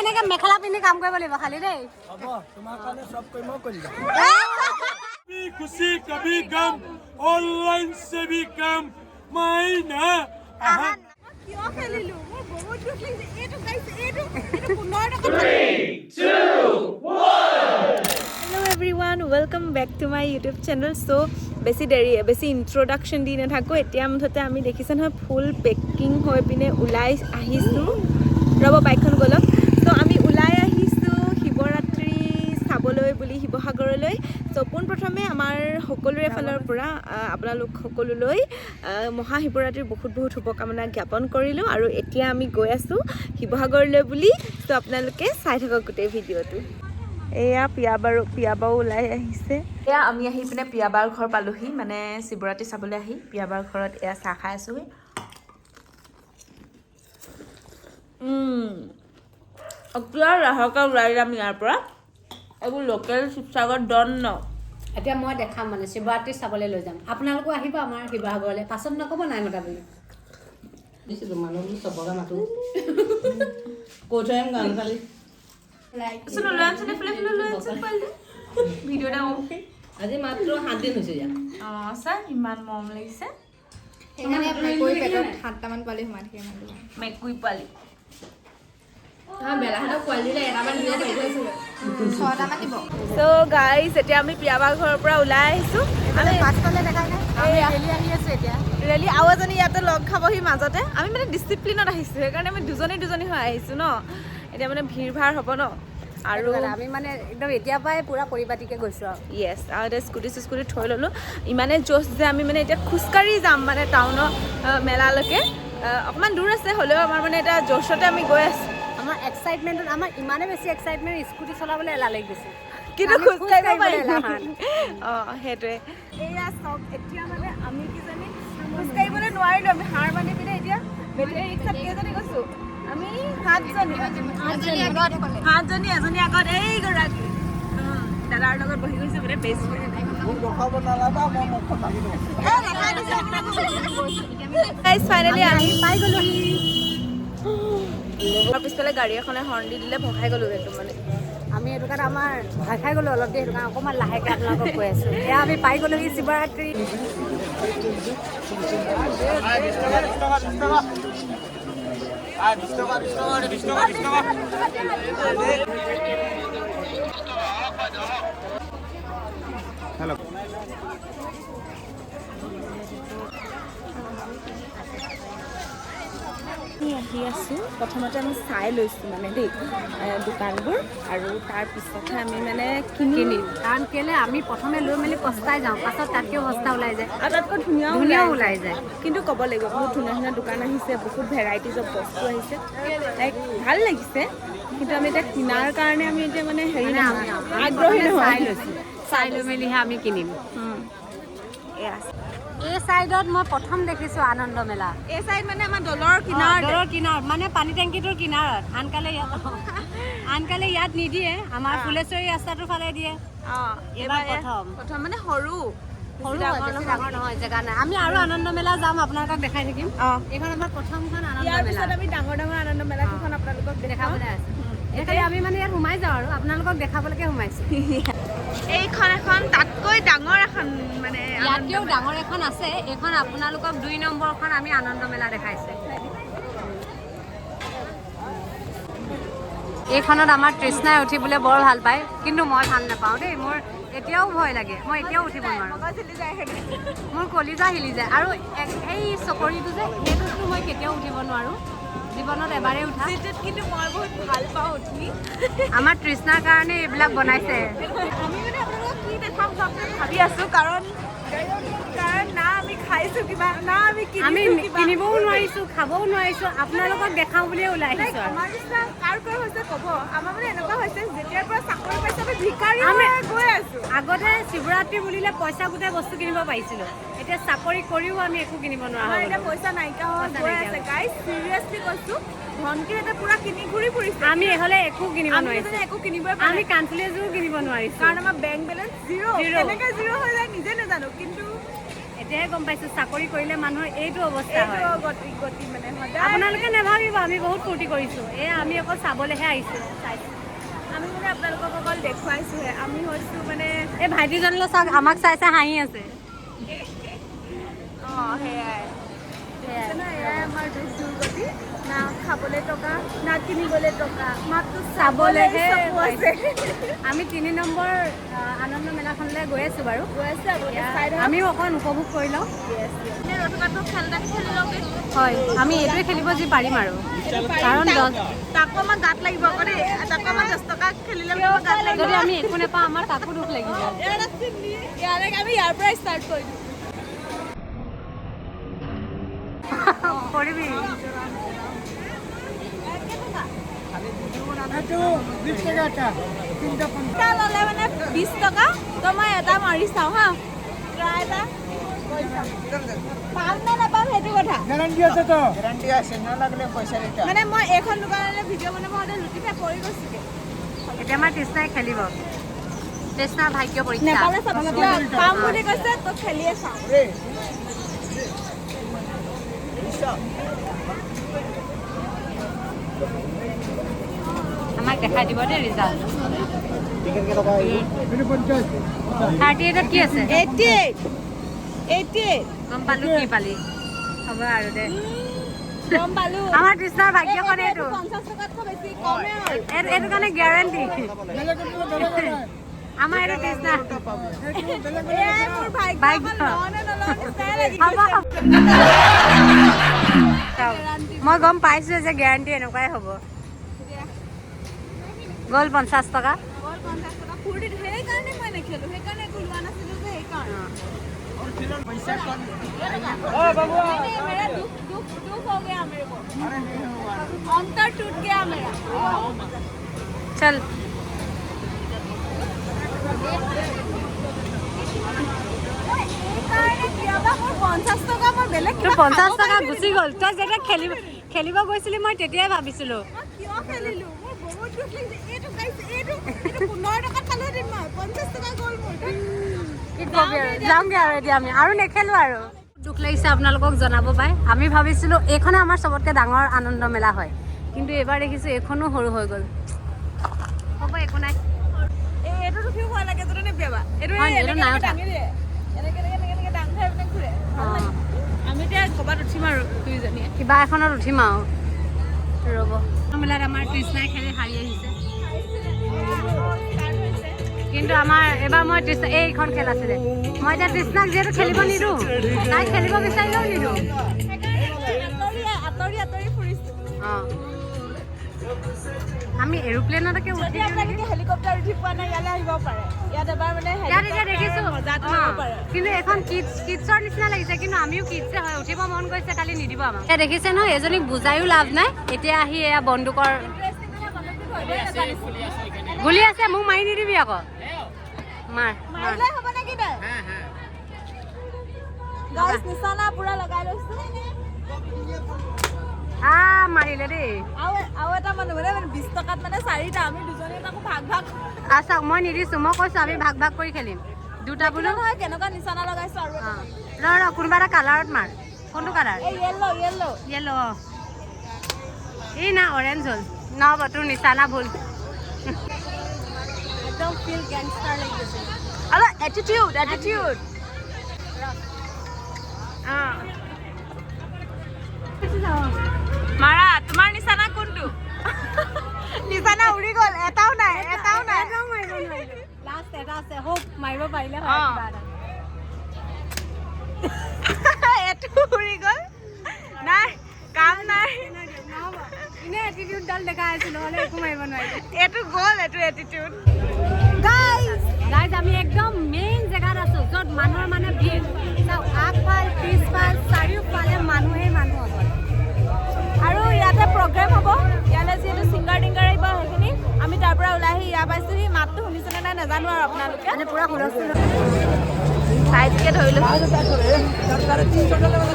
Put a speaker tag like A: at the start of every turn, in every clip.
A: এনেকে মেখেলা পিন্ধি কাম কৰিব লাগিব খালি দেই।
B: হ'ব, তোমাৰ কাৰণে চব কৰিম, মই কৰি যাম।
C: कभी खुशी कभी गम, ऑनलाइन से भी कम मायना।
A: কিয় খেলিলো? মোৰ বহুত দুখ লাগিছে। এইটো গাইছে, এইটো এইটো 15 টকা।
D: Hello everyone, welcome back to my YouTube channel. So বেছি দেৰি, বেছি ইণ্ট্ৰডাকশ্যন দি নাথাকোঁ। এতিয়া মুঠতে আমি দেখিছে নহয়, ফুল পেকিং হৈ পিনে ওলাই আহিছোঁ। ৰ'ব, বাইকখন গ'লক। চ' আমি ওলাই আহিছোঁ শিৱৰাত্ৰি চাবলৈ বুলি শিৱসাগৰলৈ। চ' পোনপ্ৰথমে আমাৰ সকলোৰে ফালৰ পৰা আপোনালোক সকলোলৈ মহাশিৱৰাত্ৰিৰ বহুত বহুত শুভকামনা জ্ঞাপন কৰিলোঁ। আৰু এতিয়া আমি গৈ আছোঁ শিৱসাগৰলৈ বুলি। চ' আপোনালোকে চাই থাকক গোটেই ভিডিঅ'টো। এয়া পিয়া বাৰু, পিয়া বাও ওলাই আহিছে। এয়া আমি আহি পিনে পিয়াবাৰ ঘৰ পালোহি, মানে শিৱৰাত্ৰি চাবলৈ আহি পিয়াবাৰ ঘৰত এয়া চাহ খাই আছোহি।
E: এতিয়া লাহেকৈ ওলাই যাম ইয়াৰ পৰা। এইবোৰ লোকেল শিৱসাগৰ ডন ন।
A: এতিয়া মই দেখাম, মানে শিৱৰাত্ৰি চাবলৈ লৈ যাম। আপোনালোকো আহিব আমাৰ শিৱসাগৰলৈ, পাছত নক'ব নাই মতা বুলি।
F: দিছিলোঁ মানুহ বোলো চবকে মাতো, কৈ থৈ আহিম গান খালি।
D: চোন, ওলাই আনচোন এইফালে, এইফালে লৈ আনচোন পোৱালিটো। ভিডিঅ' এটা কৰোঁ।
F: আজি মাত্ৰ 7 দিন হৈছে ইয়াত।
D: অঁ, চা, ইমান মৰম লাগিছে।
G: সেইকাৰণে মেকুৰী পেটত সাতটামান পোৱালি সোমাই থাকে ইমান দিন।
D: মেকুৰী পোৱালি।
F: বেলাহঁতক পোৱালি দিলে এটামান দিব পাৰিব।
G: ছটামান দিব।
D: চ' গাইজ, এতিয়া আমি পিয়াবাৰ ঘৰৰ পৰা ওলাই আহিছোঁ। আমি
A: পাছফালে দেখাই নাই, আমি ৰেলি আহি আছো এতিয়া।
D: ৰেলি আৰু এজনী ইয়াতে লগ খাবহি মাজতে। আমি মানে ডিচিপ্লিনত আহিছোঁ, সেইকাৰণে আমি দুজনী দুজনী হৈ আহিছোঁ ন। এতিয়া মানে ভিৰ ভাৰ হ'ব ন আৰু
A: সেইটো কাৰণে আমি মানে একদম এতিয়াৰ পৰাই পূৰা পৰিপাটিকে গৈছোঁ আৰু।
D: য়েছ, আৰু এতিয়া স্কুটি চিস্কুটি থৈ ল'লোঁ। ইমানেই জোচ যে আমি মানে এতিয়া খোজকাঢ়ি যাম মানে টাউনৰ মেলালৈকে। অকণমান দূৰ আছে, হ'লেও আমাৰ মানে এতিয়া জোচতে আমি গৈ আছোঁ।
A: আমাৰ এক্সাইটমেণ্টত, আমাৰ ইমানে বেছি এক্সাইটমেণ্ট, স্কুটি চলাবলৈ এলাহ লাগি গৈছে।
D: কিন্তু
A: আমি
D: খোজকাঢ়িব
A: খোজকাঢ়িবলৈ
D: পাৰিম।
A: এলাহ হোৱা নাই।
D: অঁ, সেইটোৱে। এয়া চাওক, এতিয়া মানে আমি কিজানি খোজকাঢ়িবলৈ নোৱাৰিলোঁ, আমি হাৰ মানি পিনে এতিয়া বেটেৰী ৰিক্সাত কেইজনী গৈছোঁ? আমি সাতজনী। সাতজনী, এজনী আগত, এইগৰাকী দাদাৰ লগত বহি গৈছে, মানে বেষ্ট ফ্ৰেণ্ড।
B: মোক ৰখাব নালাগা, মই মুখখন ভাঙি দিওঁ।
D: ফাইনেলি আমি
A: পাই গ'লোহি।
D: আমাৰ পিছফালে গাড়ী এখনে হৰ্ণ দি দিলে, ভয় খাই গ'লো একদম মানে।
A: আমি সেইটো কাৰণে আমাৰ ভয় খাই গ'লো অলপ দেৰি, সেইটো কাৰণে অকণমান লাহেকৈ আপোনালোকক কৈ আছোঁ। এয়া আমি পাই গ'লোহি শিৱৰাত্ৰি।
D: আমি আহি আছোঁ। প্ৰথমতে আমি চাই লৈছোঁ মানে দেই দোকানবোৰ, আৰু তাৰপিছতহে আমি মানে কিনিম।
A: কিনিম, কাৰণ কেলে আমি প্ৰথমে লৈ মেলি পস্তাই যাওঁ, পাছত তাতকৈও সস্তা ওলাই যায়।
D: আৰু তাতকৈ ধুনীয়াও
A: ধুনীয়াও
D: ওলাই
A: ওলাই যায়।
D: কিন্তু ক'ব লাগিব, বহুত ধুনীয়া ধুনীয়া দোকান আহিছে, বহুত ভেৰাইটিজ অফ বস্তু আহিছে, লাইক ভাল লাগিছে। কিন্তু আমি এতিয়া কিনাৰ কাৰণে আমি এতিয়া মানে হেৰি
A: মানে
D: নহয়,
A: আমি
D: আগ্ৰহী
A: প্ৰথমে
D: নহয়।
A: চাই লৈছোঁ, চাই লৈ মেলিহে আমি কিনিম।
D: এয়া আছে।
A: এই চাইডত মই প্ৰথম দেখিছোঁ আনন্দ মেলা।
D: এই চাইড মানে আমাৰ দলৰ কিনাৰত।
A: দলৰ কিনাৰত, মানে পানী টেংকিটোৰ কিনাৰত। আনকালে ইয়াত নিদিয়ে, আমাৰ ফুলেশ্বৰী ৰাস্তাটোৰ ফালে দিয়ে।
D: অঁ।
A: এইবাৰ
D: এইবাৰ
A: প্ৰথম।
D: প্ৰথম, মানে সৰু।
A: সৰু
D: বেছি
A: হয়,
D: ডাঙৰ
A: বেছি
D: নহয়।
A: ডাঙৰ নহয়, জেগা নাই। আমি আৰু আনন্দ মেলা যাম, আপোনালোকক দেখাই থাকিম। এইখন আমাৰ প্ৰথমখন আনন্দ
D: ইয়াৰ
A: মেলা।
D: পিছত আমি ডাঙৰ ডাঙৰ আনন্দ মেলা কেইখন আপোনালোকক দেখাম।
A: দেখাবলৈ আছে। এইখালি আমি মানে ইয়াত সোমাই যাওঁ আৰু আপোনালোকক দেখাবলৈকে সোমাইছোঁ।
D: এইখন এখন তাতকৈ ডাঙৰ এখন মানে আনন্দ
A: ইয়াতকৈও
D: মেলা।
A: ডাঙৰ এখন আছে। এইখন আপোনালোকক 2 নম্বৰখন আমি আনন্দ মেলা দেখাইছে। এইখনত আমাৰ তৃষ্ণাই উঠিবলৈ বৰ ভাল পায়, কিন্তু মই ভাল নাপাওঁ দেই। মোৰ এতিয়াও ভয় লাগে, মই এতিয়াও উঠিব নোৱাৰোঁ।
D: মগজ হিলি যায় সেইটো।
A: মোৰ কলিজা হিলি যায়। আৰু এই চকৰিটো যে, সেইটোতো মই কেতিয়াও উঠিব নোৱাৰোঁ, জীৱনত এবাৰেই উঠা।
D: যিটোত কিন্তু মই বহুত ভাল পাওঁ উঠি।
A: আমাৰ তৃষ্ণাৰ কাৰণে এইবিলাক বনাইছে।
D: আমি মানে আপোনালোকক কি দেখাম ভাবি আছো, কাৰণ কাৰণ না আমি খাইছো কিবা, না আমি
A: আমি
D: কিনিছো কিবা।
A: কিনিবও নোৱাৰিছোঁ, খাবও নোৱাৰিছোঁ, আপোনালোকক দেখাওঁ বুলিয়ে ওলাই
D: Like,
A: আহিছোঁ আৰু।
D: আমাৰ নিচিনা কাৰ কাৰ হৈছে ক'ব। আমাৰ মানে এনেকুৱা হৈছে, যেতিয়াৰ পৰা চাকৰি পাইছো আমি ভিকাৰী হৈ গৈ আছো।
A: আগতে শিৱৰাত্ৰি বুলিলে পইচা গোটাই বস্তু কিনিব পাৰিছিলোঁ, এতিয়া চাকৰি কৰিও আমি একো কিনিব নোৱাৰা
D: আমাৰ
A: হৈ
D: এতিয়া
A: গ'লো।
D: পইচা নাইকিয়া হৈ
A: পইচা
D: গৈ
A: নাইকিয়া
D: আছে।
A: হৈ
D: গাইজ, চিৰিয়াছলি কৈছো, ভণ্টিহঁতে পুৰা কিনি ঘূৰি ফুৰিছে।
A: আমি হ'লে একো কিনিব
D: আমি
A: নোৱাৰিছোঁ।
D: দুজনে একো কিনিবই পৰা
A: আমি
D: নাই।
A: কাণফুলি এযোৰো কিনিব নোৱাৰিছোঁ।
D: কাৰণ আমাৰ বেংক বেলেঞ্চ জিৰ'।
A: Zero.
D: কেনেকে জিৰ' হৈ যায় নিজে নাজানো, কিন্তু
A: এতিয়া এতিয়াহে গম পাইছো চাকৰি কৰিলে মানুহৰ এইটো অৱস্থা হয়।
D: এইটো গতি গতি মানে সদায়।
A: আপোনালোকে নাভাবিব আমি বহুত ফূৰ্তি কৰিছোঁ, এই আমি অকল চাবলৈহে আহিছোঁ, চাইছোঁ।
D: আমি মানে আপোনালোকক অকল দেখুৱাইছোহে, আমি হৈছোঁ মানে
A: এই ভাইটিজনলৈ চাওক, আমাক চাই চাই হাঁহি আছে।
D: অঁ, সেয়াই এয়াই আমাৰ দুখ দুৰ্গতি, না খাবলৈ টকা, না কিনিবলৈ টকা, মাত্ৰ
A: চাবলৈহে
D: চাবলৈহে চকু আছে।
A: আমি 3 নম্বৰ আনন্দ মেলাখনলৈ গৈ আছোঁ বাৰু।
D: গৈ আছে আপোনালোকে চাই থাকক।
A: আমিও অকণ উপভোগ কৰি লওঁ।
D: ৰথকাটো খেল এটা খেলি লওঁগৈ।
A: হয়, আমি এইটোৱে খেলিব যি পাৰিম আৰু, কাৰণ 10
D: তাকো আমাৰ গাত লাগিব আকৌ দেই, তাকো আমাৰ 10 টকা খেলিলে আমাৰ গাত লাগিব।
A: যদি আমি একো নাপাওঁ আমাৰ তাকো দুখ লাগিব।
D: ইয়াৰে আমি ইয়াৰ পৰাই ষ্টাৰ্ট কৰি দিওঁ।
A: কৰিবি।
D: এটা ল'লে মানে 20 টকা, তো মই এটা মাৰি চাওঁ হা, ট্ৰাই এটা কৰি চাওঁ। পাম নে নাপাম সেইটো কথা।
B: গেৰাণ্টি আছে তো? গেৰাণ্টি আছে, নালাগিলে পইচা ৰিটাৰ্ণ।
D: মানে মই এইখন দোকানলৈ ভিডিঅ' বনাব হওঁতে লুটি খাই পৰি গৈছোগে।
A: এতিয়া আমাৰ তৃষ্ণাই খেলিব, তৃষ্ণাৰ ভাগ্য পৰীক্ষা।
D: নেপালে চাব, পাম বুলি কৈছে তো খেলিয়ে চাওঁ।
A: আমাক দেখাই দিব দেই ৰিজাল্ট। 38ত কি আছে?
D: 88, 88।
A: গম পালো কি পালি, হ'ব আৰু দে।
D: গম পালো
A: আমাৰ তৃষ্ণাৰ ভাগ্যখন এইটো।
D: 50 টকাতকৈ বেছি কমে হ'ল।
A: এইটো কাৰণে গেৰাণ্টি আমাৰ এইটো তৃষ্ণা।
D: এয়াই মোৰ ভাগ্য, লওঁ নে নলওঁ নিচিনাই লাগি
A: হ'ব,
D: গৈছে।
A: হ'ব। মই গম পাইছো যে গেৰাণ্টি এনেকুৱাই হ'ব। গ'ল 50 টকা।
D: গ'ল 50 টকা ফূৰ্তিত, সেইকাৰণে মই নেখেলো, সেইকাৰণে একো লোৱা নাছিলো যে, সেইকাৰণে। नहीं, मेरा दुख दुख दुख हो गया मेरे को, अंतर टूट गया मेरा।
A: चल।
D: সেইকাৰণে কিয়বা মোৰ 50 টকা মই বেলেগ
A: তোৰ
D: কিবা
A: 50
D: খাব
A: টকা
D: পাৰিলো
A: গুচি গ'ল। তই যেতিয়া খেলিব গৈছিলি মই তেতিয়াই ভাবিছিলো।
D: মই কিয় খেলিলো, মোৰ বহুত দুখ লাগিছে। এইটো গাইছে, এইটো এইটো 15 টকাত পালোহেঁতেন মই, 50 টকা গ'ল মোৰ।
A: কি কবি আৰু, যাওঁগে আৰু এতিয়া আমি আৰু নেখেলো আৰু। দুখ লাগিছে আপোনালোকক জনাব পাই। আমি ভাবিছিলোঁ এইখনে আমাৰ চবতকৈ ডাঙৰ আনন্দ মেলা হয়, কিন্তু এইবাৰ দেখিছোঁ এইখনো সৰু হৈ গ'ল। হ'ব, একো নাই।
D: এই এইটো উঠিও ভয় লাগে জানানে বেবা? এইটো
A: হয়,
D: এই
A: এইটো
D: এনেকে
A: নাই
D: এনেকে
A: উঠা।
D: দাঙি দিয়ে, এনেকে এনেকে এনেকে এনেকে দাং খাই পিনে ঘূৰে।
A: অঁ।
D: আমি এতিয়া ক'ৰবাত উঠিম আৰু দুইজনীয়ে।
A: কিবা এখনত উঠিম আৰু, ৰ'ব। মেলাত আমাৰ তৃষ্ণাই খেলি হাৰি আহিছে, কিন্তু আমাৰ এবাৰ মই তৃষ্ণা এইখন খেল আছিলে, মই এতিয়া তৃষ্ণাক যিহেতু খেলিব নিদিওঁ, তাই খেলিব বিচাৰিলেও নিদিওঁ।
D: আঁতৰি আঁতৰি আঁতৰি ফুৰিছো।
A: অঁ, আমি এৰোপ্লেনলৈকে উঠি
D: যদি
A: দিওঁ নেকি?
D: আপোনালোকে হেলিকপ্টাৰ উঠি পোৱা নাই, ইয়ালৈ আহিব পাৰে। ইয়াত এবাৰ মানে
A: ইয়াত এতিয়া
D: হেলিকপ্টাৰৰ
A: দেখিছো
D: মজাটো ল'ব পাৰে।
A: কিন্তু এখন কিডছৰ নিচিনা লাগিছে, কিন্তু আমিও কিডছে হয়, উঠিব মন গৈছে, খালি নিদিব আমাক। এতিয়া দেখিছে নহয়, এজনীক বুজায়ো লাভ নাই। এতিয়া আহি এয়া বন্দুকৰ গুলি আছে, মোক মাৰি নিদিবি আকৌ। মাৰ মাৰ।
D: মাৰিলে হ'ব নেকি তই? গাইছ, নিচানা পুৰা লগাই লৈছো।
A: আ, মাৰিলে দেই।
D: আৰু আৰু এটা মানুহ মানে 20 টকাত মানে 4টা, আমি দুজনীয়ে তাকো ভাগ ভাগ।
A: আচ্ছা, মই নিদিছো, মই কৈছো আমি ভাগ ভাগ কৰি খেলিম দুটা বোলো।
D: নহয়, কেনেকুৱা নিচানা লগাইছো আৰু।
A: অঁ, ৰ ৰ, কোনোবা এটা কালাৰত মাৰ। কোনটো কালাৰ?
D: এই য়েল্ল', য়েল্ল'।
A: য়েল্ল'। অঁ, এই না, অৰেঞ্জ হ'ল। নহ'ব, তোৰ নিচানা ভুল। একদম ফিল গেংষ্টাৰ লাগি গৈছে।
D: অলপ এটিটিউড, এটিটিউড। মাৰা, তোমাৰ নিচানা কোনটো? নিচানা উৰি গ'ল, এটাও নাই, এটাও নাই।
A: এটাও মাৰিব নোৱাৰিলো। লাষ্ট এটা আছে, হোপ মাৰিব পাৰিলে হয়
D: অঁ।
A: কিবা এটা।
D: এইটো উৰি গ'ল, নাই কাম নাই।
A: নহ'ব, এনেই এটিটিউডডাল দেখাই আছো, নহ'লে একো মাৰিব নোৱাৰিলো।
D: এইটো গ'ল, এইটো এটিটিউড। গাইজ,
A: গাইজ, আমি একদম মেইন জেগাত আছো, য'ত মানুহৰ মানে ভিৰ। চাওক, আগফাল পিছফাল চাৰিওফালে মানুহেই মানুহ অকল।
D: আৰু ইয়াতে প্ৰগ্ৰেম হ'ব, ইয়ালৈ যিহেতু ছিংগাৰ টিংগাৰ আহিব, সেইখিনি আমি তাৰ পৰা ওলাই আহি ইয়াৰ পাইছোহি। মাতটো শুনিছেনে নাই নাজানো আৰু আপোনালোকে।
A: মানে পুৰা হুলস্থুল।
D: চাইজকে ধৰি লৈছো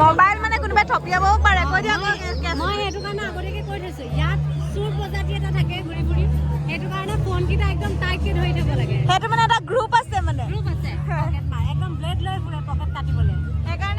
D: মোবাইল, মানে কোনোবাই থপিয়াবও পাৰে, কৈ দিয়ক।
A: মই সেইটো কাৰণে আগতীয়াকে কৈ থৈছো, ইয়াত চোৰ প্ৰজাতি এটা থাকে ঘূৰি ফুৰি, সেইটো কাৰণে ফোনকেইটা একদম টাইটকে ধৰি থ'ব লাগে।
D: সেইটো মানে এটা গ্ৰুপ আছে, মানে
A: গ্ৰুপ আছে, পকেট মাৰ, একদম ব্লেড লৈ ফুৰে পকেট কাটিবলৈ।
D: সেইকাৰণে।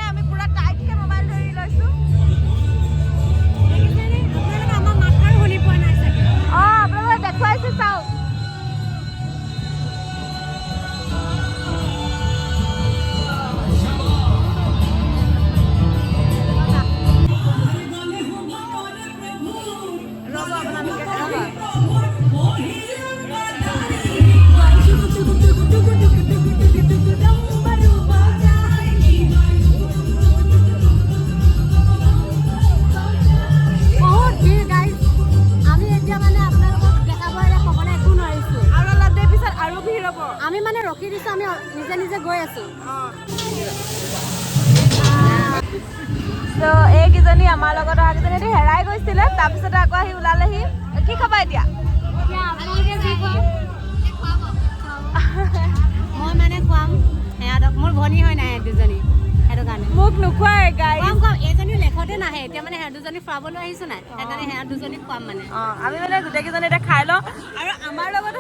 A: ৰখি দিছোঁ, আমি নিজে নিজে গৈ আছোঁ।
D: ত' এইকেইজনী আমাৰ লগত অহাকেইজনী হেৰাই গৈছিলে, তাৰপিছতে আকৌ আহি ওলালেহি। কি খাবা এতিয়া?
A: মই মানে খুৱাম সিহঁতক, মোৰ ভনী হয় নাই দুজনী, সেইটো কাৰণে
D: মোক নোখোৱাই গাই।
A: খুৱাম খুৱাম, এইজনী লেখতে নাহে এতিয়া, মানে সিহঁত দুজনী ফুৰাবলৈ আহিছোঁ নাই, সেইকাৰণে সিহঁত দুজনী খুৱাম মানে।
D: অঁ, আমি মানে গোটেইকেইজনী এতিয়া খাই লওঁ। আৰু আমাৰ লগত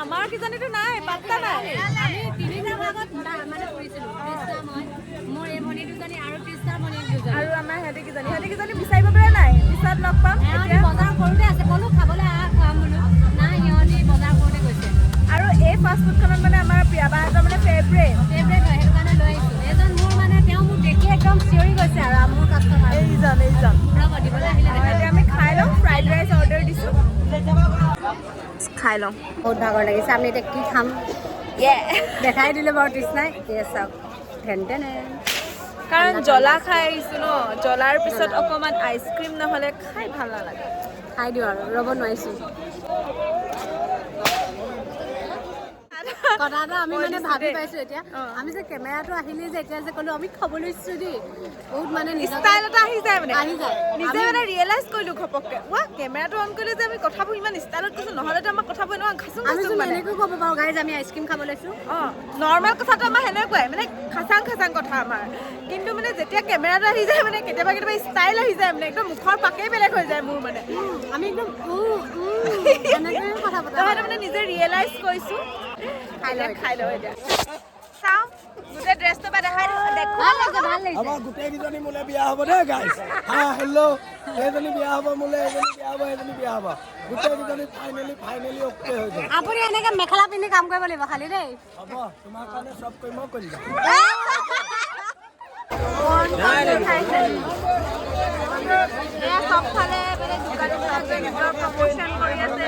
D: আমাৰ কেইজনীতো নাই, পাত্তা নাই।
A: আমি তিনিটা ভাগত মানে ফুৰিছিলোঁ, কৃষ্ণা মই, মোৰ এই ভনী দুজনী আৰু কৃষ্ণাৰ ভনী দুজনী
D: আৰু আমাৰ সিহঁতি কেইজনী, সিহঁতি কেইজনী বিচাৰি পাবলৈ নাই, পিছত লগ পাম।
A: সিহঁতি বজাৰ কৰোঁতে আছে, ক'লো খাবলৈ আহ খুৱাম বোলো, নাই সিহঁতি বজাৰ কৰোঁতে গৈছে।
D: আৰু এই ফাষ্ট ফুডখনত মানে আমাৰ প্ৰিয়াবাহঁতৰ মানে ফেভৰেট
A: ফেভৰেট হয়, সেইটো কাৰণে লৈ আহিছোঁ। এইজন মোৰ মানে তেওঁ মোক দেখি একদম চিঞৰি গৈছে আৰু মোৰ কাষ্টমাৰ
D: এইজন এইজন।
A: ৰ'ব দিবলৈ আহিলে।
D: এতিয়া আমি খাই লওঁ, ফ্ৰাইড ৰাইচ অৰ্ডাৰ দিছোঁ, খাই লওঁ।
A: বহুত ভাগৰ লাগিছে, আমি এতিয়া কি খাম দেখাই দিলোঁ বাৰু তৃষ্ণাই। এই চাওক ঠেন।
D: কাৰণ জ্বলা খাই আহিছোঁ ন, জ্বলাৰ পিছত অকণমান আইচক্ৰীম নহ'লে খাই ভাল নালাগে।
A: খাই দিওঁ আৰু, ৰ'ব নোৱাৰিছোঁ। কথা এটা আমি মানে ভাবি পাইছোঁ এতিয়া, আমি যে কেমেৰাটো আহিলে যে এতিয়া যে ক'লো আমি খাব লৈছোঁ দেই, বহুত মানে
D: ষ্টাইল এটা আহি যায়, মানে
A: আহি যায়
D: নিজে, মানে ৰিয়েলাইজ কৰিলোঁ ঘপককৈ, ৱা কেমেৰাটো অন কৰিলে যে আমি কথাবোৰ ইমান ষ্টাইলত কৈছোঁ, নহ'লেতো আমাৰ কথাবোৰ এনেকুৱা খাচুং খাচুং মানে।
A: এনেকৈ ক'ব পাৰোঁ গাইজ আমি আইচক্ৰীম খাব লৈছোঁ।
D: অঁ, নৰ্মেল কথাটো আমাৰ সেনেকুৱাই, মানে খাচাং খাচাং কথা আমাৰ, কিন্তু মানে যেতিয়া কেমেৰাটো আহি যায় মানে কেতিয়াবা কেতিয়াবা ষ্টাইল আহি যায়, মানে একদম মুখৰ পাকেই বেলেগ হৈ যায় মোৰ। মানে
A: আমি একদম এনেকৈয়ে কথা পতা,
D: মানে নিজে ৰিয়েলাইজ কৰিছোঁ। খাই লওঁ এতিয়া, চাওঁ গোটেই ড্ৰেছটো বা দেখাই দিওঁ।
A: ভাল লাগিছে, ভাল লাগিছে।
H: আমাৰ গোটেইকেইজনী মোলে বিয়া হ'ব দেই গাইজ। হা হেল্ল', এইজনী বিয়া হ'ব মোলে, এইজনী বিয়া হ'ব, এইজনী বিয়া হ'ব, গোটেইকেইজনী ফাইনেলি ফাইনেলি অ'কে হৈ গ'ল।
A: আপুনি এনেকৈ মেখেলা পিন্ধি কাম কৰিব লাগিব খালি দেই।
H: হ'ব, তোমাৰ কাৰণে চব কৰিম, মই কৰি যাম।
D: চবফালে মানে দোকানীবিলাকে নিজৰ প্ৰমোশ্যন কৰি আছে।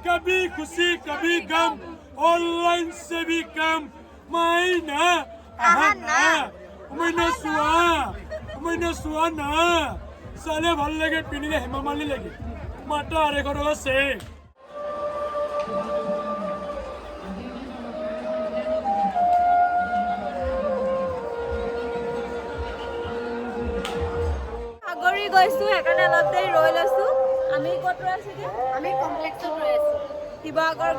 C: कभी खुशी कभी गम, ऑनलाइन से भी कम मायना आहा ना मैना सुआ मैना सुआ ना साले ভাল লাগে পিন্ধিলে হেমা মালিনী লাগে, মাত্ৰ 250 টকা চেক।
D: ভাগৰি গৈছোঁ, সেইকাৰণে অলপ দেৰি ৰৈ লৈছোঁ। আমি ক'ত ৰৈ আছোঁ এতিয়া?
A: আমি কমপ্লেক্সত ৰৈ আছোঁ,
D: শিৱসাগৰ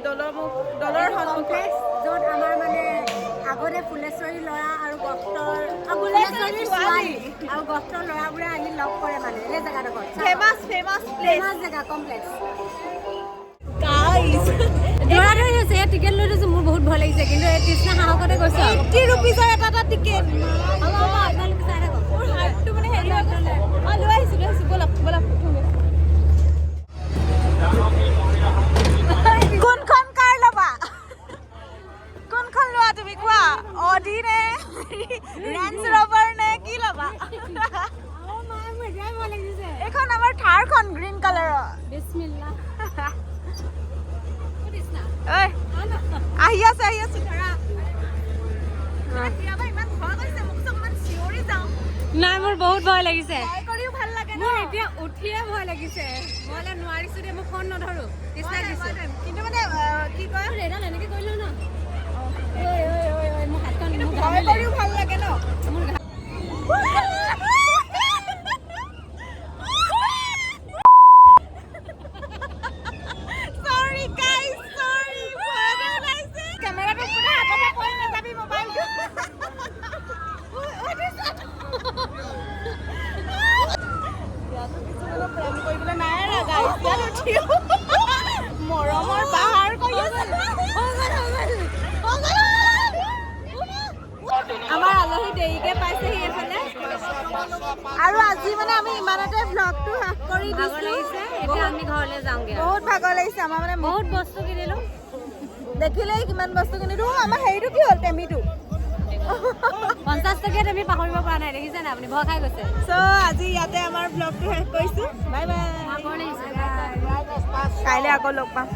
D: দলমুখ, দলৰ
A: কমপ্লেক্স, য'ত আমাৰ মানে আগতে ফুলেশ্বৰী ল'ৰা আৰু গফ্টৰ ফুলেশ্বৰীৰ ছোৱালী আৰু গফ্টৰ ল'ৰাবোৰে আহি লগ কৰে, মানে এই জেগাডোখৰ
D: ফেমাছ ফেমাছ প্লেচ,
A: ফেমাছ জেগা কমপ্লেক্স। দৌৰা দৌৰি হৈছে, এই টিকেট লৈ লৈছোঁ, মোৰ বহুত ভয় লাগিছে, কিন্তু এই তৃষ্ণা সাহসতে গৈছোঁ।
D: 80 ৰুপিজৰ এটা এটা টিকেট।
A: হ'ব হ'ব, আপোনালোকে চাই থাকক।
D: মোৰ হাৰ্টটো মানে হেৰি হৈ গৈছে। অঁ, লৈ আহিছোঁ, লৈ আহিছোঁ, ব'লক ব'লক। কোনখন কাৰ ল'বা, কোনখন লোৱা তুমি কোৱা? অডি নে ৰেঞ্জ ৰভাৰ নে কি ল'বা? এইখন আমাৰ থাৰখন গ্ৰীণ কালাৰৰ।
A: বিছমিল্লাহ।
D: ঐ আহি আছে, আহি আছো, ধৰা। ইমান ভয় কৰিছে মোক, অকণমান চিঞৰি যাওঁ।
A: নাই, মোৰ বহুত ভয় লাগিছে।
D: কৰিও ভাল লাগে।
A: মোৰ এতিয়া উঠিয়ে ভয় লাগিছে, মই নোৱাৰিছোঁ দেই, মই ফোন নধৰোঁ, কৃষ্ণাক দিছোঁ।
D: কিন্তু মানে কি কয়,
A: এডাল এনেকৈ কৰিলোঁ ন, ঐ ঐ ঐ ঐ, মোৰ হাতখন
D: ভয় কৰিও ভাল লাগে ন।
A: মোৰ
D: মৰমৰ পাহাৰ কৰি আছে। আমাৰ আলহী দেৰিকে পাইছেহি এইফালে। আৰু আজি মানে আমি ইমানতে ভ্লগটো শেষ কৰি দিছোঁ।
A: এতিয়া আমি ঘৰলৈ যাওঁগে,
D: বহুত ভাগৰ লাগিছে আমাৰ, মানে
A: বহুত বস্তু কিনিলোঁ।
D: দেখিলেই কিমান বস্তু কিনিলোঁ। আমাৰ হেৰিটো কি হ'ল, টেমিটো
A: 50 টকীয়া টেমি পাহৰিব পৰা নাই, দেখিছে নাই আপুনি, ভয় খাই গৈছে।
D: চ' আজি ইয়াতে আমাৰ ভ্লগটো শেষ কৰিছোঁ, বাই বাই।
A: ভাগৰ লাগিছে।
D: কাইলৈ আকৌ লগ পাম।